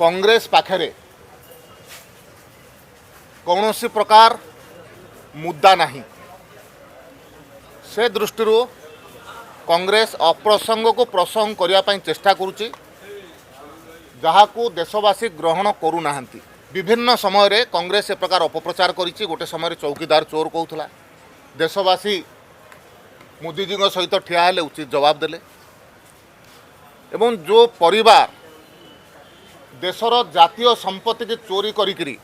କଂଗ୍ରେସ ପାଖରେ କୌଣସି ପ୍ରକାର ମୁଦ୍ଦା ନାହିଁ। ସେ ଦୃଷ୍ଟିରୁ କଂଗ୍ରେସ ଅପ୍ରସଙ୍ଗକୁ ପ୍ରସଙ୍ଗ କରିବା ପାଇଁ ଚେଷ୍ଟା କରୁଛି, ଯାହାକୁ ଦେଶବାସୀ ଗ୍ରହଣ କରୁନାହାନ୍ତି। ବିଭିନ୍ନ ସମୟରେ କଂଗ୍ରେସ ଏ ପ୍ରକାର ଅପପ୍ରଚାର କରିଛି। ଗୋଟେ ସମୟରେ ଚୌକିଦାର ଚୋର କହୁଥିଲା। ଦେଶବାସୀ ମୋଦିଜୀଙ୍କ ସହିତ ଠିଆ ହେଲେ, ଉଚିତ ଜବାବ ଦେଲେ। ଏବଂ ଯେଉଁ ପରିବାର ଦେଶର ଜାତୀୟ ସମ୍ପତ୍ତିକି ଚୋରି କରିକିରି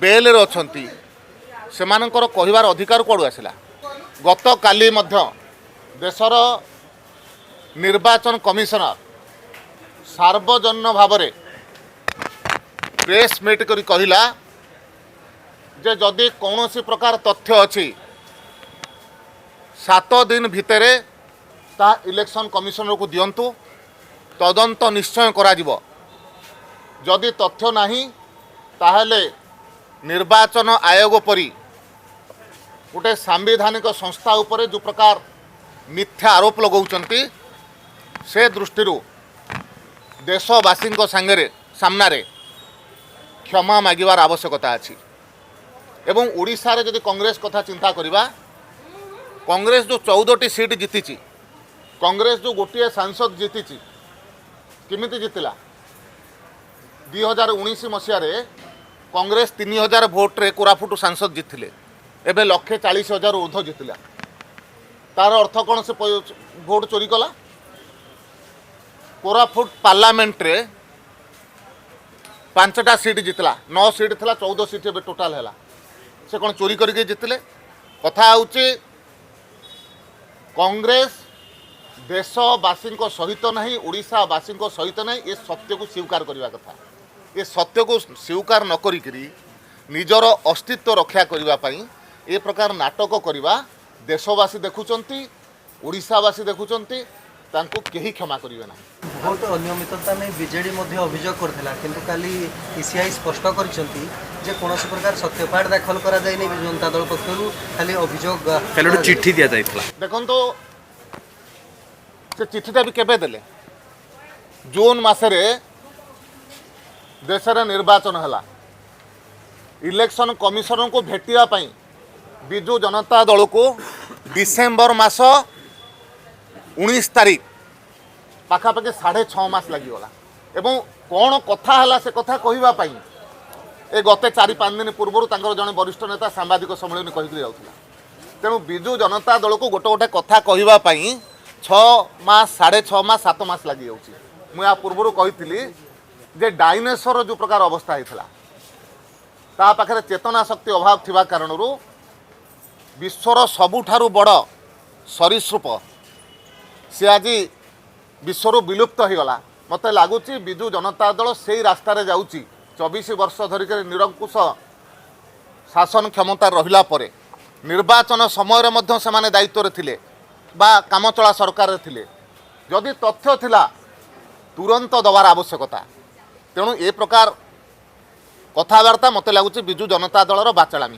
ବେଲ୍ରେ ଅଛନ୍ତି, ସେମାନଙ୍କର କହିବାର ଅଧିକାର କୁଆଡ଼ୁ ଆସିଲା? ଗତକାଲି ମଧ୍ୟ ଦେଶର ନିର୍ବାଚନ କମିଶନର ସାର୍ବଜନୀନ ଭାବରେ ପ୍ରେସ୍ ମିଟ୍ କରି କହିଲା ଯେ ଯଦି କୌଣସି ପ୍ରକାର ତଥ୍ୟ ଅଛି, 7 ଦିନ ଭିତରେ ତାହା ଇଲେକ୍ସନ୍ କମିଶନରକୁ ଦିଅନ୍ତୁ, ତଦନ୍ତ ନିଶ୍ଚୟ କରାଯିବ। ଯଦି ତଥ୍ୟ ନାହିଁ, ତାହେଲେ ନିର୍ବାଚନ ଆୟୋଗ ପରି ଗୋଟେ ସାମ୍ବିଧାନିକ ସଂସ୍ଥା ଉପରେ ଯେଉଁ ପ୍ରକାର ମିଥ୍ୟା ଆରୋପ ଲଗାଉଛନ୍ତି, ସେ ଦୃଷ୍ଟିରୁ ଦେଶବାସୀଙ୍କ ସାଙ୍ଗରେ ସାମ୍ନାରେ କ୍ଷମା ମାଗିବାର ଆବଶ୍ୟକତା ଅଛି। ଏବଂ ଓଡ଼ିଶାରେ ଯଦି କଂଗ୍ରେସ କଥା ଚିନ୍ତା କରିବା, କଂଗ୍ରେସ ଯେଉଁ 14ଟି ସିଟ୍ ଜିତିଛି, କଂଗ୍ରେସ ଯେଉଁ ଗୋଟିଏ ସାଂସଦ ଜିତିଛି, କେମିତି ଜିତିଲା? 2019 ମସିହାରେ କଂଗ୍ରେସ 3000 ଭୋଟରେ କୋରାପୁଟ ସାଂସଦ ଜିତିଥିଲେ। ଏବେ 1,40,000 ଉର୍ଦ୍ଧ୍ୱ ଜିତିଲା। ତାର ଅର୍ଥ କ'ଣ? ସେ ଭୋଟ ଚୋରି କଲା? କୋରାପୁଟ ପାର୍ଲାମେଣ୍ଟରେ 5ଟା ସିଟ୍ ଜିତିଲା। 9 ସିଟ୍ ଥିଲା, 14 ସିଟ୍ ଏବେ ଟୋଟାଲ ହେଲା। ସେ କ'ଣ ଚୋରି କରିକି ଜିତିଲେ? କଥା ହେଉଛି, କଂଗ୍ରେସ ଦେଶବାସୀଙ୍କ ସହିତ ନାହିଁ, ଓଡ଼ିଶାବାସୀଙ୍କ ସହିତ ନାହିଁ। ଏ ସତ୍ୟକୁ ସ୍ୱୀକାର କରିବା କଥା। ଏ ସତ୍ୟକୁ ସ୍ୱୀକାର ନ କରିକିରି ନିଜର ଅସ୍ତିତ୍ୱ ରକ୍ଷା କରିବା ପାଇଁ ଏ ପ୍ରକାର ନାଟକ କରିବା, ଦେଶବାସୀ ଦେଖୁଛନ୍ତି, ଓଡ଼ିଶାବାସୀ ଦେଖୁଛନ୍ତି, ତାଙ୍କୁ କେହି କ୍ଷମା କରିବେ ନାହିଁ। ଭୋଟ ଅନିୟମିତତା ନେଇ ବିଜେଡି ମଧ୍ୟ ଅଭିଯୋଗ କରିଥିଲା, କିନ୍ତୁ କାଲି ଇସିଆଇ ସ୍ପଷ୍ଟ କରିଛନ୍ତି ଯେ କୌଣସି ପ୍ରକାର ସତ୍ୟପାଠ ଦାଖଲ କରାଯାଇନି ବିଜୁ ଜନତା ଦଳ ପକ୍ଷରୁ, ଖାଲି ଅଭିଯୋଗ। କାଲି ଗୋଟେ ଚିଠି ଦିଆଯାଇଥିଲା। ଦେଖନ୍ତୁ, ସେ ଚିଠିଟା ବି କେବେ ଦେଲେ? ଜୁନ୍ ମାସରେ ଦେଶରେ ନିର୍ବାଚନ ହେଲା। ଇଲେକ୍ସନ୍ କମିଶନରଙ୍କୁ ଭେଟିବା ପାଇଁ ବିଜୁ ଜନତା ଦଳକୁ ଡିସେମ୍ବର ମାସ 19 ତାରିଖ, ପାଖାପାଖି 6.5 ମାସ ଲାଗିଗଲା। ଏବଂ କ'ଣ କଥା ହେଲା, ସେ କଥା କହିବା ପାଇଁ ଏ ଗତ 4-5 ଦିନ ପୂର୍ବରୁ ତାଙ୍କର ଜଣେ ବରିଷ୍ଠ ନେତା ସାମ୍ବାଦିକ ସମ୍ମିଳନୀ କହିକି ଯାଉଥିଲା। ତେଣୁ ବିଜୁ ଜନତା ଦଳକୁ ଗୋଟେ ଗୋଟେ କଥା କହିବା ପାଇଁ 6 ମାସ, 6.5 ମାସ, 7 ମାସ ଲାଗିଯାଉଛି। ମୁଁ ୟା ପୂର୍ବରୁ କହିଥିଲି ଯେ ଡାଇନେସରର ଯେଉଁ ପ୍ରକାର ଅବସ୍ଥା ହେଇଥିଲା, ତା ପାଖରେ ଚେତନା ଶକ୍ତି ଅଭାବ ଥିବା କାରଣରୁ ବିଶ୍ୱର ସବୁଠାରୁ ବଡ଼ ସରୀସୃପ ସେ ଆଜି ବିଶ୍ୱରୁ ବିଲୁପ୍ତ ହୋଇଗଲା। ମୋତେ ଲାଗୁଛି ବିଜୁ ଜନତା ଦଳ ସେଇ ରାସ୍ତାରେ ଯାଉଛି। 24 ବର୍ଷ ଧରିକରି ନିରଙ୍କୁଶ ଶାସନ କ୍ଷମତା ରହିଲା ପରେ ନିର୍ବାଚନ ସମୟରେ ମଧ୍ୟ ସେମାନେ ଦାୟିତ୍ୱରେ ଥିଲେ ବା କାମଚଳା ସରକାରରେ ଥିଲେ। ଯଦି ତଥ୍ୟ ଥିଲା, ତୁରନ୍ତ ଦେବାର ଆବଶ୍ୟକତା। ତେଣୁ ଏ ପ୍ରକାର କଥାବାର୍ତ୍ତା ମୋତେ ଲାଗୁଛି ବିଜୁ ଜନତା ଦଳର ବାଚାଳାମି।